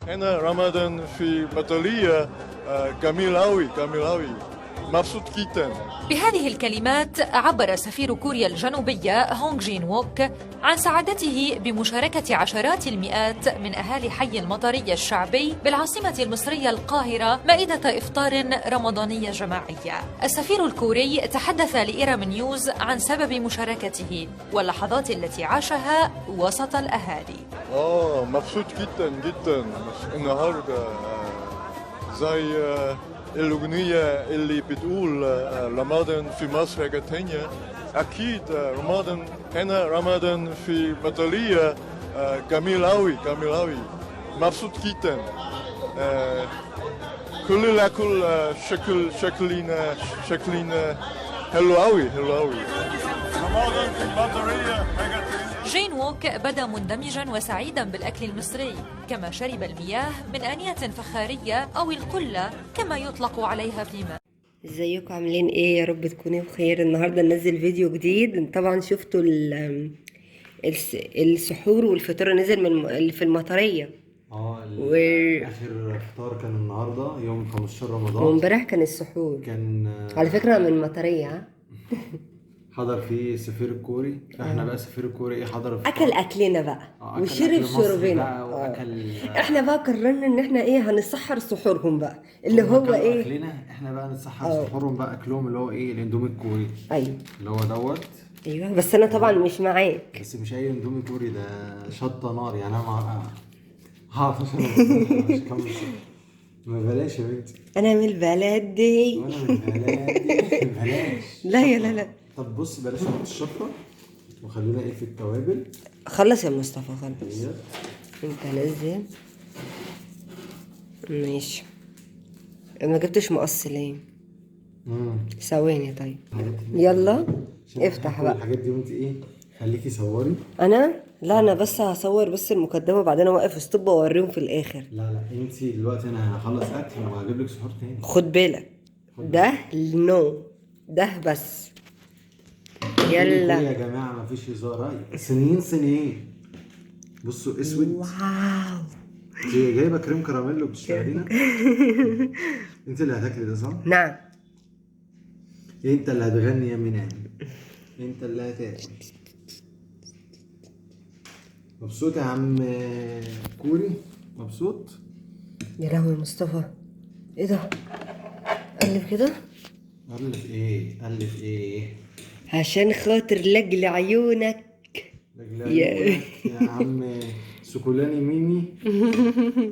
هنا رمضان في بطلية جميل أوي جميل أوي، مبسوط جدا. بهذه الكلمات عبر سفير كوريا الجنوبية هونغ جين ووك عن سعادته بمشاركة عشرات المئات من أهالي حي المطرية الشعبي بالعاصمة المصرية القاهرة مائدة إفطار رمضانية جماعية. السفير الكوري تحدث لإرم نيوز عن سبب مشاركته واللحظات التي عاشها وسط الأهالي. مبسوط جدا جدا النهارده، زي الأغنية اللي بتقول رمضان في مصر حاجة تانية. أكيد رمضان هنا رمضان في بطلية جميل أوي جميل أوي، مبسوط جدا. كل الأكل شكلنا شكلنا حلو أوي حلو أوي. رمضان في بطلية حاجة تانية. جين ووك بدا مندمجا وسعيدا بالأكل المصري، كما شرب المياه من آنية فخارية أو القلة كما يطلق عليها في مصر. ازيكم عاملين ايه؟ يا رب تكونوا بخير. النهارده ننزل فيديو جديد. طبعا شفتوا السحور والفطار نزل من في المطريه. اخر فطار كان النهارده يوم 15 رمضان، وامبارح كان السحور كان على فكرة من المطريه. حضر فيه السفير الكوري. احنا بقى السفير الكوري ايه حضر؟ اكل اكلنا بقى وشرب شربنا واكل. احنا بقى قررنا ان احنا ايه هنسحر سحورهم بقى، اللي هو ايه اكلنا احنا بقى نسحر سحورهم بقى، اكلهم اللي هو ايه الاندومي الكوري. ايوه اللي هو دوت. ايوه بس انا طبعا مش معاك، بس مش اي اندومي كوري، ده شطه نار يعني. انا هعرف مش كمل. ما بلاش يا بنتي، انا من البلد دي. وانا من البلد دي بلاش. لا يا لا لا. طب بص بلاش نحط الشطه وخلينا ايه في التوابل. خلص يا مصطفى خلص. انت نزل ماشي. انا ما جبتش مقص ليه؟ ثواني. طيب يلا افتح بقى الحاجات دي. وانت ايه خليكي صوري. انا لا انا بس هصور بس المقدمة وبعدين اوقف stop واوريهم في الاخر. لا لا انت دلوقتي انا هخلص اكل وهجيب لك سحور تاني. خد بالك ده no ده بس. يلا يا جماعة مفيش هزار. سنين سنين. بصوا اسود. wow انت جايبه كريم كراميل وبتشتغلينا. انت اللي هتاكلي ده صح؟ نعم. انت اللي هتغني يا منال، انت اللي هتاكل. مبسوط يا عم كوري؟ مبسوط؟ يا لهوي يا مصطفى ايه ده؟ قلب كده. قلب ايه؟ قلب ايه؟ عشان خاطر لاجل عيونك. لاجل عيونك يا عم سكولاني ميمي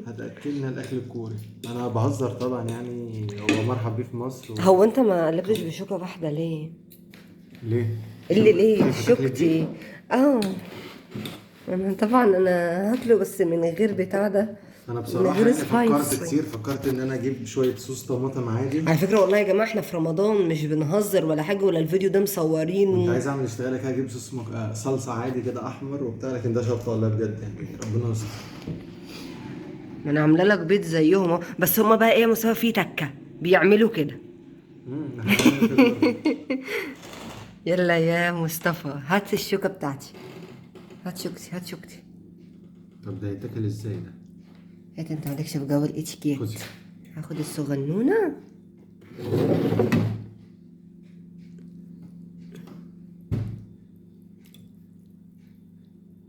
هتاكلنا الاكل الكوري. انا بهزر طبعا يعني، هو مرحب بيه في مصر هو انت ما قلبتش بشوكة واحدة ليه؟ ليه؟ اللي ليه؟ شوكتي. انا طبعا انا هاكله بس من غير بتاع ده. انا بصراحة فكرت كتير، فكرت ان انا اجيب شوية صوص طماطم عادي. على فكرة والله يا جماعة احنا في رمضان مش بنهزر ولا حاجة، ولا الفيديو ده مصورين. كنت عايز اعمل اشتغاله كده، اجيب صوص صلصه عادي كده احمر وبتاع، لكن ده شطه والله بجد يعني ربنا يستر. ما انا عامله لك بيض زيهم، بس هما بقى ايه يا مصطفى في تكه بيعملوا كده. يلا يا مصطفى هات الشوكة بتاعتي، هات شوكتي هات شوكتي. طب ده يتاكل ازاي ده؟ هات انت مالكش في جو الاتيكيت. هاخد الصغنونه.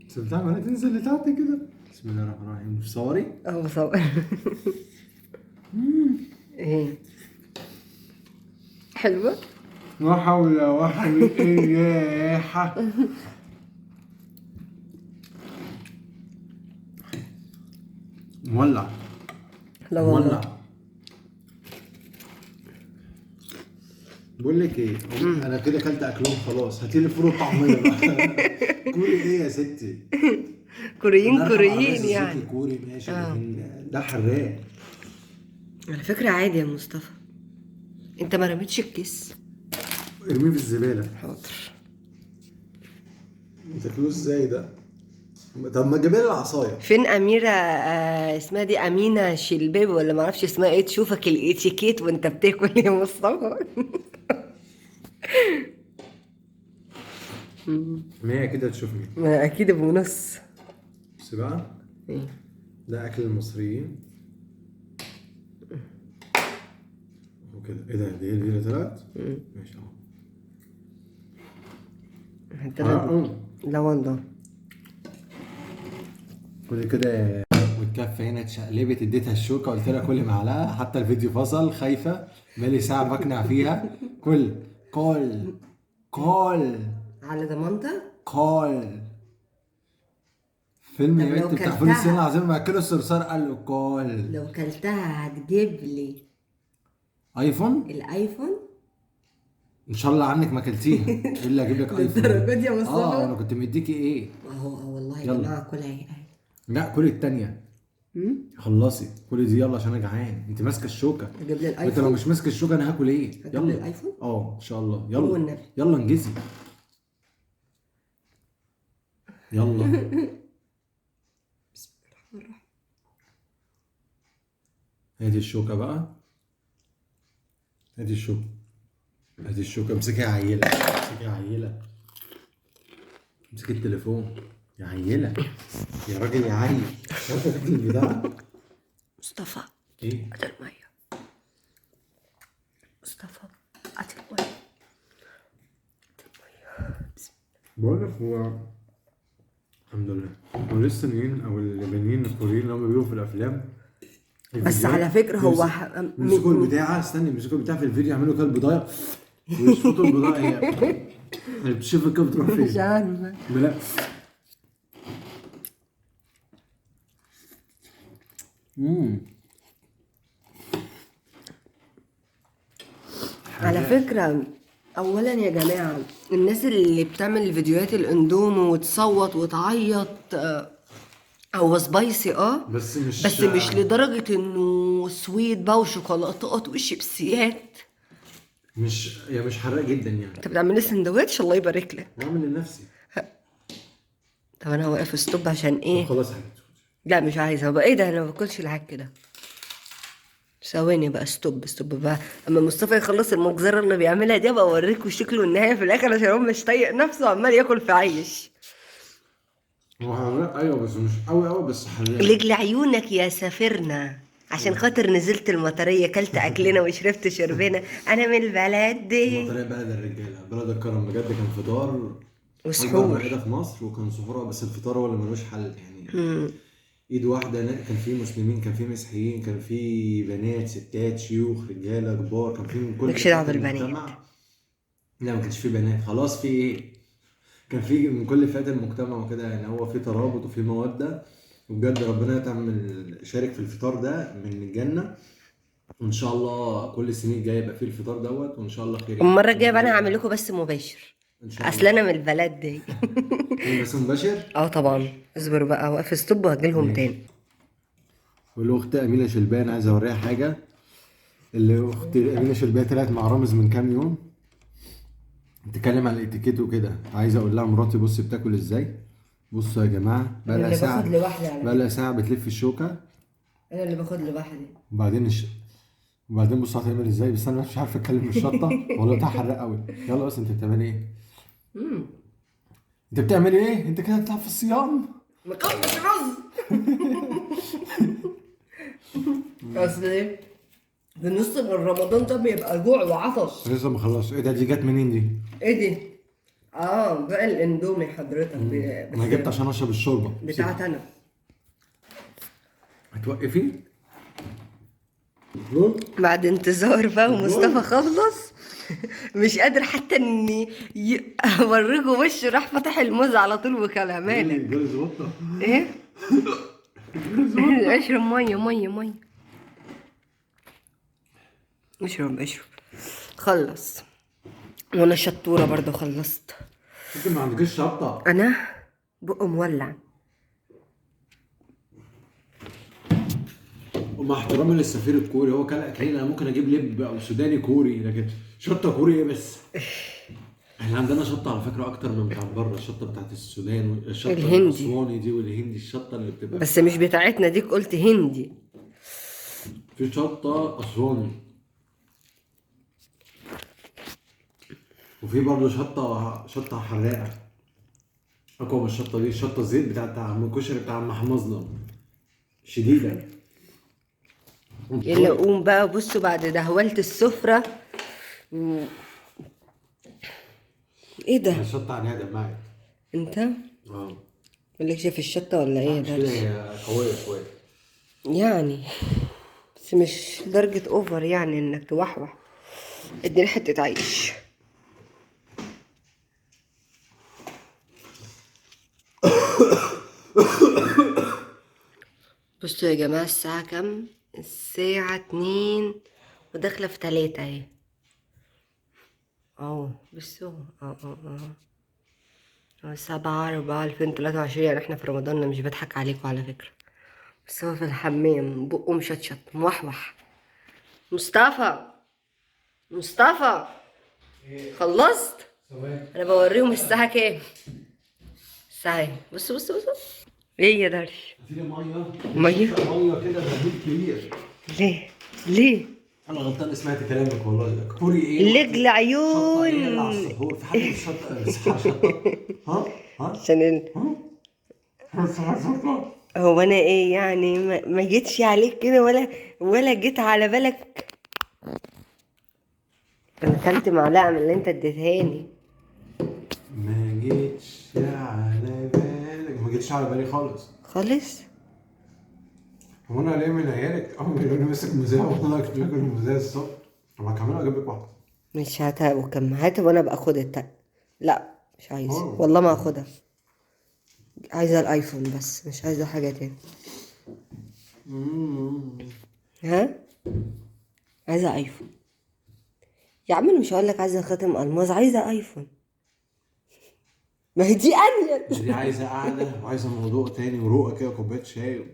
بس بتاع ما تنزل لتحت كده. بسم الله الرحمن الرحيم. صوري؟ اه بصور. ايه حلوة؟ لا حول ولا قوة الا بالله. مولع. لا والله مولع. بقول لك ايه، انا كده اكلت اكلهم خلاص. هاتي لي فول وطعميه بقى. كوري ايه يا ستي؟ كوريين كوريين يعني. كوري ماشي، لكن ده حراق. على فكرة عادي يا مصطفى، انت ما رميتش الكيس؟ ارميه في الزبالة. حاضر. تاكلوه ازاي ده؟ طب ما تجيب لي العصاية. فين اميره اسمها دي امينه شلباب ولا ما اعرفش اسمها ايه، تشوفك الاتيكيت وانت بتاكل يا مصطفى. ما هي كده تشوفني. ما اكيد ابو نص. بس بقى ايه ده اكل المصريين وكده. ايه ده؟ دي اللي طلعت؟ ماشي اهو. لا والله كل كده. والكفه هنا اتشقلبت، اديتها الشوكة قلت لها كل معلقه، حتى الفيديو فصل. خايفة بقالي ساعة بقنع فيها. كل كل كل على ضمانتك كل. فيلم يا بنت بتاع فول الصين العظيم، ما اكله الصرصار قال له كل. لو كلتها هتجيب لي ايفون؟ الايفون ان شاء الله عنك ما اكلتيها. ايه اللي اجيب لك ايفون للدرجة دي يا مصطفى؟ انا كنت مديكي ايه؟ اهو والله يا جماعة كلها اهي. لا كل التانية. خلصي كل دي يلا عشان انا جعان. انت ماسكه الشوكة. اجيب لي الايفون؟ انت لو مش ماسكه الشوكة انا هاكل ايه؟ يلا لي الايفون؟ ان شاء الله. يلا يلا انجزي يلا. بسم الله الرحمن الرحيم. هاتي الشوكة بقى، هاتي الشوكة، هاتي الشوكة. امسكي يا عيله، امسكي يا عيله، امسكي التليفون يا عيله، يا راجل يا عيل. عارفه تاكلي البتاع؟ مصطفى ايه؟ هات المية. مصطفى هات المية، هات المية. بسم الله. بقول لك هو الحمد لله هو لسه الصينيين او اليابانيين الكوريين اللي هم بيبقوا في الافلام، بس على فكرة هو بيمسكوا البتاعه، استني، بيمسكوا البتاعه في الفيديو يعملوا كده البضايه ويشفطوا البضايه. هي بتشوف الكلب بتروح فين؟ مش عارفه. لا على فكرة اولا يا جماعة، الناس اللي بتعمل فيديوهات الاندومي وتصوت وتعيط هو spicy بس مش لدرجة انه sweet بقى وشوكولاتات وشيبسيات. مش يعني مش حراق جدا يعني. انت بتعمل لي سندوتش؟ الله يبارك لك. بعمل لنفسي. طب انا واقف stop عشان ايه؟ خلاص يا حبيبتي. لا مش عايزه بقى. ايه ده؟ انا ما باكلش العك ده. ثواني بقى، stop stop بقى، اما مصطفى يخلص المجزرة اللي بيعملها دي ابقى اوريكم شكله النهاية في الاخر، عشان هو مش طايق نفسه عمال ياكل في عيش. هو حراق ايوه، بس مش قوي قوي، بس حراق. لجل عيونك يا سافرنا، عشان خاطر نزلت المطريه كلت اكلنا وشربت شربنا. انا من البلد دي. المطريه بلد الرجالة، بلد الكرم بجد. كان فطار وسحور في مصر، وكان سحورها، بس الفطار هو اللي ملوش حل يعني. ايد واحدة، كان في مسلمين، كان في مسيحيين، كان في بنات، ستات، شيوخ، رجاله، كبار، كان في من كل. مالكش دعوه بالبنات. لا ما كانش في بنات خلاص. في ايه؟ كان في من كل فئات المجتمع وكده يعني. هو في ترابط وفي موده، وبجد ربنا يطعم شارك في الفطار ده من الجنة، وان شاء الله كل السنين الجاية يبقى فيه الفطار دوت، وان شاء الله خير. المرة الجاية بقى انا هعمل لكم بس مباشر، اصل انا من البلد دي. بس مباشر؟ طبعا. اصبر بقى، واقف stop وهجي لهم تاني. والاخت امينه شلبان عايزه اوريها حاجة. اللي اخت امينه شلبان طلعت مع رامز من كام يوم بتتكلم عن الاتيكيت وكده. عايزه اقول لها مراتي بصي بتاكل ازاي. بصوا يا جماعة، بقى لها ساعة، بقى لها ساعة بتلف الشوكة. انا اللي باخد لوحدي. وبعدين بصوا هتعمل ازاي. بس انا مش عارفه اتكلم من الشطه والله، بتاع حراق قوي. يلا بس انت بتعملي ايه؟ انت بتعمل ايه؟ انت كده هتلعب في الصيام؟ مقبض رز. اصل ايه؟ في نص من رمضان ده بيبقى جوع وعطش. لسه ما خلصش. ايه ده؟ دي جت منين دي؟ ايه دي؟ بقى الاندومي حضرتك. انا جبت عشان اشرب الشوربة بتاعت انا. هتوقفي؟ بعد انتظار بقى ومصطفى خلص. مش قادر حتى اني اوريكم وشه، راح فتح الموز على طول وكلها. مالك؟ ايه؟ اشرب مية مية مية، اشرب اشرب. خلص. وانا شطوره برضو خلصت. انت ما عندكش شطه؟ انا بقى مولع. ومع احترامي للسفير الكوري، هو كان اكلين. انا ممكن اجيب لب او سوداني كوري، لكن شطه كوري ايه بس؟ احنا عندنا شطه على فكرة اكتر من بتاعت بره. الشطه بتاعت السودان والشطه الاسواني دي والهندي، الشطه اللي بتبقى بس مش بتاعتنا دي. قلت هندي. في شطه اسواني، وفي برضه شطه حراقه اقوى من الشطه دي. الشطه الزيت بتاعت عم كشري بتاع عم حمزنا، شديدة. يلا قوم بقى. بصوا بعد دهولة السفرة. ايه ده؟ الشطه عينيها دمعت. انت اه مالكش في الشطة ولا ايه يا مش كده، درش؟ هي قوية شوية يعني بس مش لدرجة over يعني انك توحوح. اديني حتة عيش. بصوا يا جماعة الساعة كام؟ الساعة 2 وداخلة في 3 اهي. اهو بصوا اه اه اه 7/4/2023، يعني احنا في رمضان. انا مش بضحك عليكم على فكرة، بس هو في الحمام بقه مشطشط موحوح. مصطفى مصطفى خلصت؟ انا بوريهم الساعة كام. الساعة ايه؟ بصوا بصوا بصوا. ايه يا درش؟ هاتيلي مية. مية؟ مية كده منديل كبير. ليه؟ ليه؟ انا غلطان سمعت كلامك والله. كوري ايه؟ لجل عيون. شطة ايه اللي على السحور؟ في حد بيشط بيصحى شطه؟ ها؟ ها؟ عشان ها؟ بيصحى شطه؟ هو انا ايه يعني ما جيتش عليك كده ولا جيت على بالك؟ انا اكلت معلقه من اللي انت اديتهاني. ما جيتش على بالك، ما جيتش على بالي خالص خالص. هو انا ليه من عيالك اول ما يقولوا ماسك موزاية؟ والله كنت باكل موزاية الصبح. طب هكملها واجيب لك واحدة. مش هاتها وكم هاتها وانا ابقى اخد التاني. لا مش عايزه أوه. والله ما هاخدها. عايزه الايفون بس، مش عايزه حاجة تاني. ها؟ عايزه ايفون يا عم. انا مش هقول لك عايزه خاتم الماظ، عايزه ايفون. ما هي دي انيل. دي عايزه قعدة وعايزه موضوع تاني وروقه كده، كوباية شاي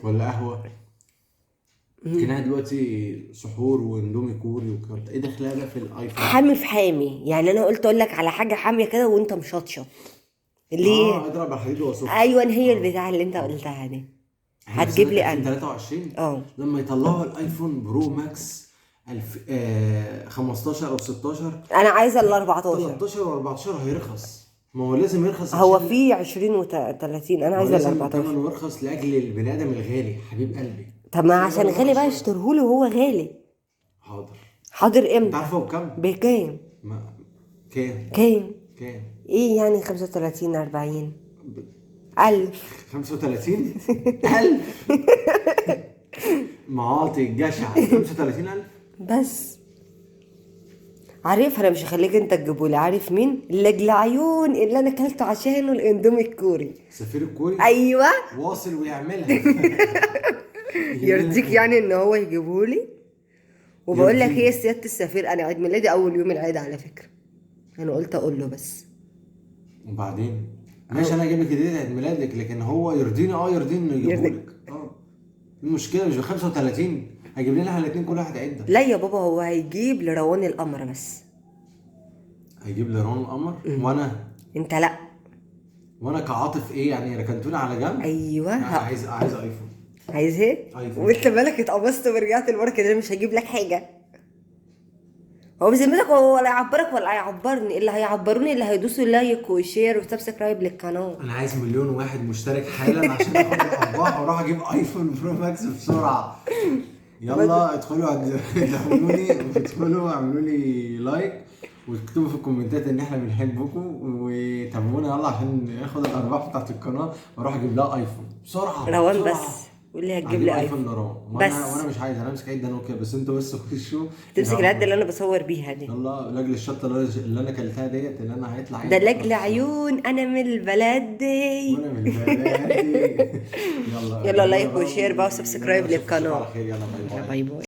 ولا قهوة. كنا دلوقتي سحور واندومي كوري وكده. ايه دخلها بقى في الايفون؟ حامي في حامي يعني. انا قلت اقول لك على حاجة حامية كده وانت مشطشط ليه؟ اضرب على الحديد وهو سخن. ايوه هي البتاع اللي انت قلتها دي. هتجيب لي انا 23 لما يطلعوا الايفون Pro Max 15 او 16. انا عايزه ال 14. 13 و14 هيرخص. ما هو لازم يرخص. هو في 20 و30. انا عايزه ال 14. ثمنه يرخص لاجل البني ادم الغالي حبيب قلبي. طب ما عشان غالي بقى اشتريهولي وهو غالي. حاضر. حاضر امتى؟ انت عارفه بكام؟ بكام؟ كام؟ كام؟ كام؟ ايه يعني 35 40 ألف؟ 35 ألف؟ معاطي الجشع. 35,000 بس. عارف انا مش هخليك انت تجيبهولي. عارف مين؟ لاجل عيون اللي انا اكلته عشانه الاندومي الكوري. سفير الكوري؟ ايوه واصل ويعملها. يرضيك يعني ان هو يجيبهولي؟ وبقول لك ايه يا سيادة السفير، انا عيد ميلادي اول يوم العيد على فكرة. انا قلت اقول له بس. وبعدين ماشي انا اجيب لك هديه عيد ميلادك، لكن هو يرضيني. يرضيني انه يجيبهولك. المشكلة مش ب 35 هيجيب لنا احنا الاثنين كل واحد عده. لا يا بابا هو هيجيب لروان القمر بس. هيجيب لروان القمر؟ وانا؟ انت لا. وانا كعاطف ايه يعني؟ ركنتوني على جنب؟ ايوه. انا عايز ايفون. عايز ايه؟ ايفون. وانت مالك اتقمصت ورجعت لورا كده؟ مش هجيب لك حاجة. هو بذمتك هو ولا يعبرك ولا هيعبرني؟ اللي هيعبروني اللي هيدوسوا like و share و subscribe للقناة. انا عايز 1,000,000 واحد مشترك حالا عشان اخد الارباح واروح اجيب ايفون Pro Max بسرعة. يلا ادخلوا دعموني وادخلوا اعملوا لي like واكتبوا في الكومنتات ان احنا بنحبكم وتابعونا يلا عشان ناخد الارباح بتاعت القناة واروح اجيب لها ايفون بسرعة. روان بس واللي هتجيب لي ايفون لروان بس. وانا مش عايز، انا امسك عده نوكيا بس. انتوا بس خشوا تمسك العدة اللي انا بصور بيها دي. يلا لاجل الشطه اللي انا اكلتها ديت اللي انا هيطلع ده لاجل عيون. انا من البلد دي. وانا من البلد دي. يلا يلا like و share بقى و subscribe للقناة. على خير. يلا bye bye. bye bye.